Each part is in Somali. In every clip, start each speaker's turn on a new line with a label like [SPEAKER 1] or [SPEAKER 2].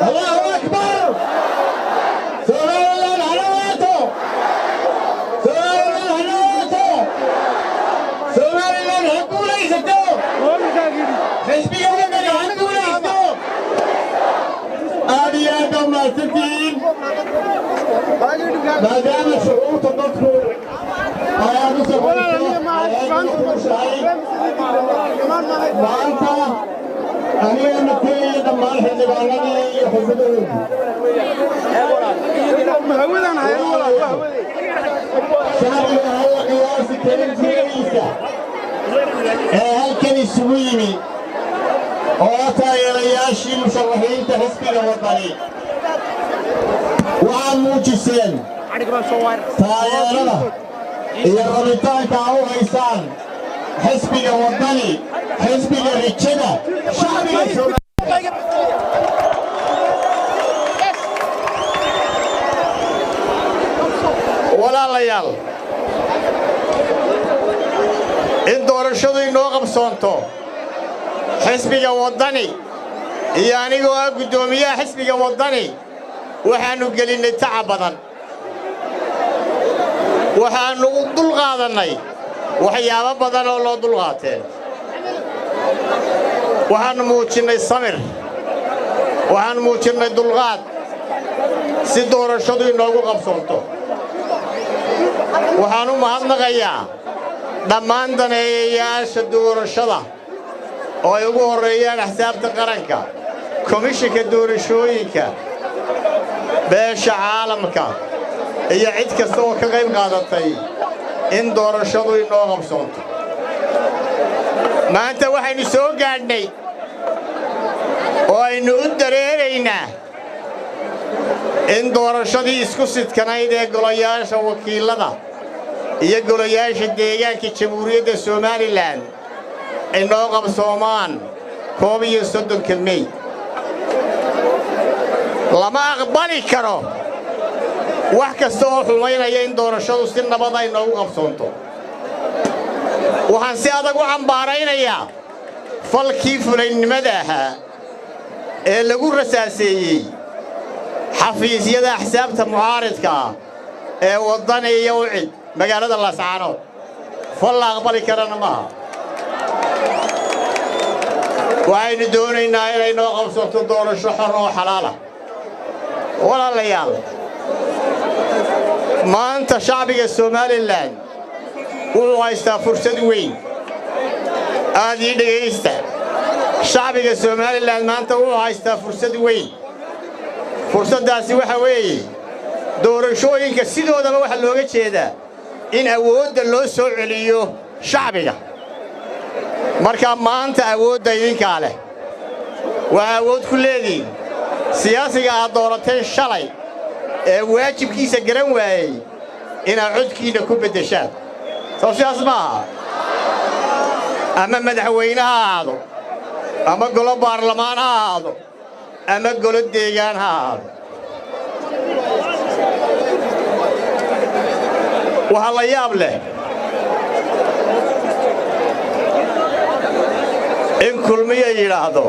[SPEAKER 1] Allahu akbar! Somaliland ha noolaato! Somaliland ha noolaato! Somaliland ha guulaysato! Xisbiga Waddani ha guulaysto! Aad iyo aad baa mahadsantihiin. Maadaama shucuurta dadku ay aad u sarrayso, ay aad u kulushahay maanta, aniga matalaya dhammaan xildhibaanadii iyo xubnahoodu, shacbiga halla qiyaasi karin tiradiisa ee halkan isugu yimi oo taageerayaashii musharaxiinta xisbiga Waddani, waxaad muujiseen taageerada iyo rabitaanka aa u haysaan xisbiga Waddani, xisbiga rajada shacbiga Soomaaliya. Walaalayaal, in doorashadu inoo qabsoonto, xisbiga Waddani iyo anigoo ah guddoomiyaha xisbiga Waddani waxaannu gelinnay tacab badan, waxaannu u dulqaadannay waxyaabo badan oo loo dulqaateen, waxaannu muujinnay samir, waxaannu muujinnay dulqaad si doorashadu inoogu qabsoonto. Waxaan u mahadnaqayaa dhammaan daneeyayaasha doorashada oo ay ugu horreeyaan axsaabta qaranka, komishinka doorashooyinka, beesha caalamka iyo cid kasta oo ka qayb qaadatay in doorashadu inoo qabsoonto. Maanta waxaynu soo gaadhnay oo aynu u dareeraynaa in doorashadii isku sidkanayd ee golayaasha wakiillada iyo golayaasha deegaanka Jamhuuriyadda Somaliland inoo qabsoomaan 31-ka Mey. Lama aqbali karo wax kasta oo xumaynaya in doorashadu si nabad ay noogu qabsoonto. Waxaan si adag u cambaaraynayaa falkii fulaynimada ahaa ee lagu rasaaseeyey xafiisyada axsaabta mucaaridka ah ee Waddani iyo UCID magaalada Laascaanood. Fal la aqbali karana maaha. Waxaynu doonaynaa inay noo qabsato doorasho xor oo xalaala. Walaalayaal, maanta shacbiga Somaliland wuxuu haystaa fursad weyn. Aad ii dhegaysta. Shacbiga Somaliland maanta wuxuu haystaa fursad weyn. Fursaddaasi waxa weeye, doorashooyinka sidoodaba waxaa looga jeedaa in awoodda loo soo celiyo shacbiga. Markaa maanta awoodda idinkaa leh. Waxaa awood ku leedihiin siyaasiga aad doorateen shalay ee waajibkiisa garan waayey inaad codkiinna ku beddeshaan. Soo sidaas maaha? Ama madaxweyne ha ahaado, ama golo baarlamaan ha ahaado, ama golo deegaan ha ahaado. Waxaa la yaab leh in Kulmiya yidhaahdo,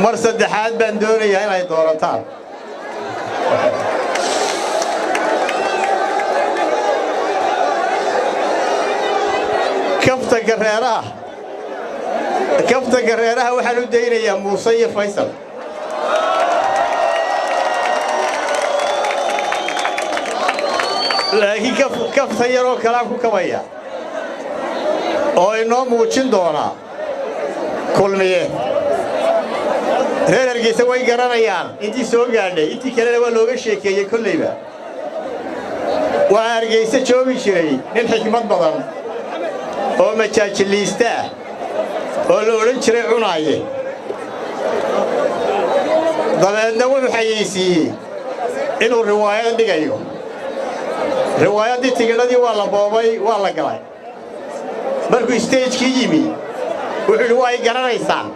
[SPEAKER 1] "Mar saddexaad baan doonayaa inay doorataan." Kaftanka reeraha, kaftanka reeraha waxaan u daynayaa Muuse iyo Faysal, laakiin kaftan yaroo kalaan ku kabaya oo inoo muujin doonaa Kulmiye. Reer Hargeysa way garanayaan intii soo gaadhay, intii kalena waa looga sheekeeyey kollayba. Waxaa Hargeysa joogi jiray nin xikmad badan oo majaajiliista ah oo la odhan jiray Cunaaye. Dabeedna wuxuu xayeysiiyey inuu riwaayad dhigayo. Riwaayaddii tigidhadii waa la boobay, waa la galay. Markuu stage-kii yimi wuxuu yidhi, "Waa i garanaysaan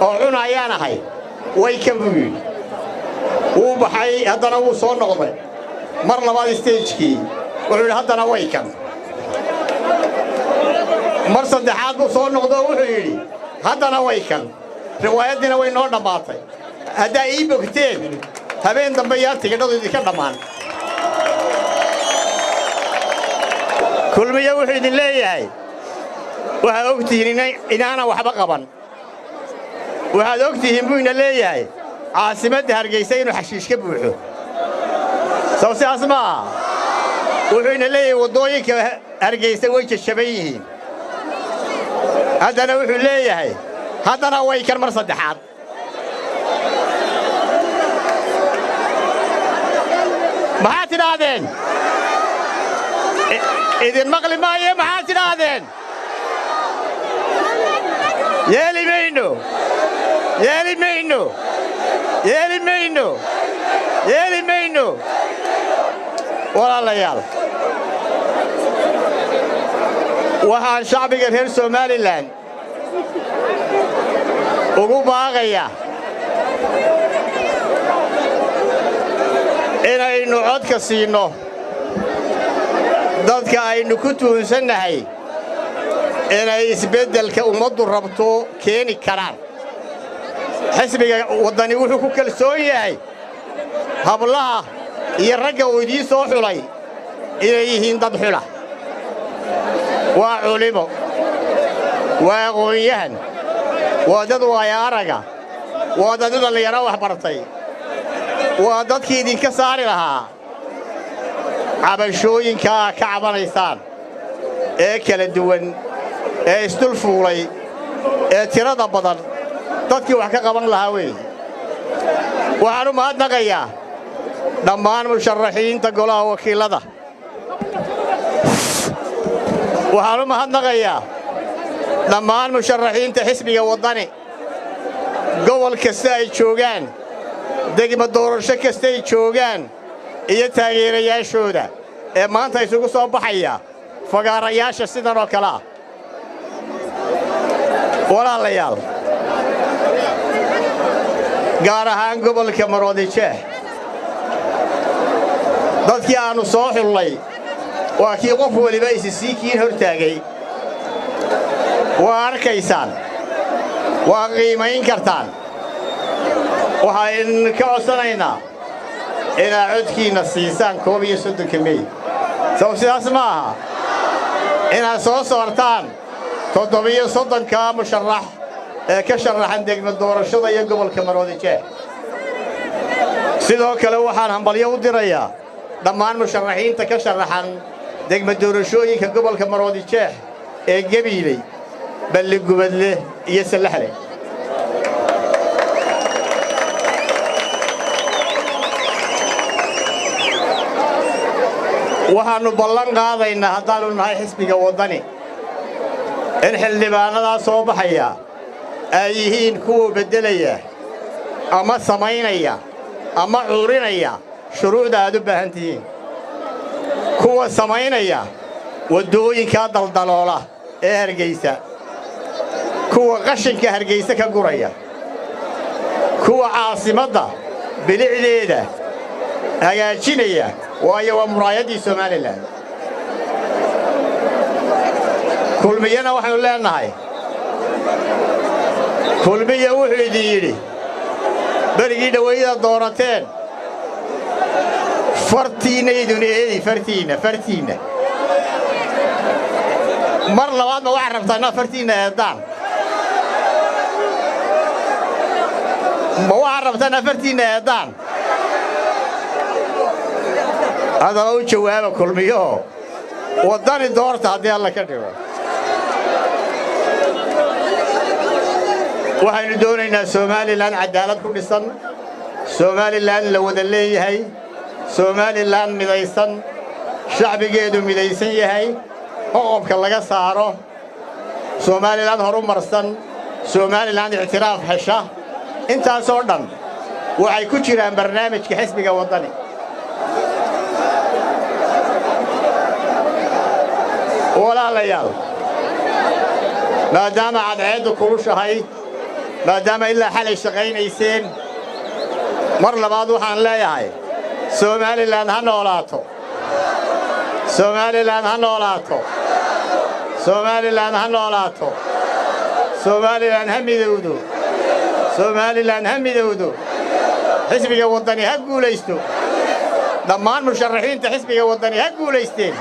[SPEAKER 1] oo Cunaayaan ahay." "Way kan," buu yidhi. Wuu baxay, haddana wuu soo noqday mar labaad stage-kii. Wuxuu yidhi, "Haddana way kan." Mar saddexaad buu soo noqdo oo wuxuu yidhi, "Haddana way kan." Riwaayaddiina way noo dhammaatay. Haddaa ii bogteen, habeen dambe yaa tigidhadu idinka dhammaan. Kulmiye wuxuu idin leeyahay, waxaad og tihiin inaanan waxba qaban. Waxaad og tihiin buu ina leeyahay caasimadda Hargeysa inuu xashiish ka buuxo. Sow sidaas ma aha? Wuxuu ina leeyahay waddooyinka Hargeysa way jajaban yihiin. Haddana wuxuu leeyahay, haddana way kan mar saddexaad. Maxaad tidhaahdeen? Idin maqli maaye, maxaad tidhaahdeen? Yeeli mayno, yeeli mayno, yeeli mayno, yeeli mayno. Walaalayaal, waxaan shacbiga reer Somalilan ugu baaqayaa inaynu codka siinno dadka aynu ku tuhunsannahay inay isbeddelka ummaddu rabto keeni karaan. Xisbiga Waddani wuxuu ku kalsoon yahay hablaha iyo ragga uu idiin soo xulay inay yihiin dad xula. Waa culimo, waa aqoon-yahan, waa dad waaya araga, waa dad dhallinyaro wax bartay, waa dadkii idinka saari lahaa cabashooyinkaa ka cabanaysaan ee kala duwan ee isdul fuulay ee tirada badan, dadkii wax ka qaban lahaa weeye. Waxaan u mahadnaqayaa dhammaan musharaxiinta golaha wakiillada. Waxaan u mahadnaqayaa dhammaan musharaxiinta xisbiga Waddani, gobol kasta ay joogaan, degmo doorasho kasta ay joogaan, iyo taageerayaashooda ee maanta isugu soo baxaya fagaarayaasha sidan oo kale ah. Walaalayaal, gaar ahaan gobolka Maroodijeex, dadkii aannu soo xullay waa kii qof weliba isi sii kiin hor taagay. Waa arkaysaan, waa qiimayn kartaan. Waxaynu ka codsanaynaa inaad codkiinna siisaan 31-ka Mey. Sow sidaas ma aha? Inaad soo saartaan 37-ka musharax ee ka sharaxan degmo doorashada iyo gobolka Maroodijeex. Sidoo kale waxaan hambalyo u dirayaa dhammaan musharaxiinta ka sharaxan degmo doorashooyinka gobolka Maroodijeex ee Gebiiley, Balligubadle iyo Sallaxle. Waxaannu ballan qaadaynaa, haddaannu nahay xisbiga Waddani, in xildhibaannadaa soo baxaya ay yihiin kuwa beddelaya ama samaynaya ama curinaya shuruucda aad u baahan tihiin, kuwa samaynaya waddooyinkaa daldaloola ee Hargaysa, kuwa qashinka Hargaysa ka guraya, kuwa caasimadda bilicdeeda hagaajinaya, waayo waa muraayaddii Somalilan. Kulmiyana waxaynu leennahay, Kulmiya wuxuu idin yidhi berigii dhawayda doorateen, fartiinna idin eedi, fartiinna, fartiinna. Mar labaadma waxaad rabtaa inaad fartiinna eeddaan? Ma waxaad rabtaa inaad fartiinna eeddaan? Haddaba u jawaaba Kulmiyaho, Waddani doorta haddii Alla ka dhigo. Waxaynu doonaynaa Somalilan caddaalad ku dhisan, Somalilan la wada leeyahay, Somalilan midaysan, shacbigeedu midaysan yahay, qoqobka laga saaro, Somalilan horumarsan, Somalilan ictiraaf hesha. Intaasoo dhan waxay ku jiraan barnaamijka xisbiga Waddani. Walaalayaal, maadaama cadceeddu kulushahay, maadaama ilaa xalay shaqaynayseen, mar labaad waxaan leeyahay: Somalilan ha noolaato, Somalilan ha noolaato, Somalilan ha noolaato, Somalilan ha midowdo, Somalilan ha midowdo. Xisbiga Waddani ha guulaysto. Dhammaan musharaxiinta xisbiga Waddani ha guulaysteen.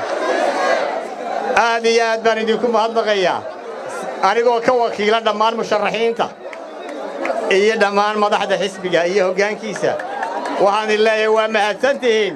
[SPEAKER 1] Aad iyo aad baan idinku mahadnaqayaa, anigoo ka wakiila dhammaan musharaxiinta iyo dhammaan madaxda xisbiga iyo hoggaankiisa. Waxaan idin leeyahay, waa mahadsan tihiin.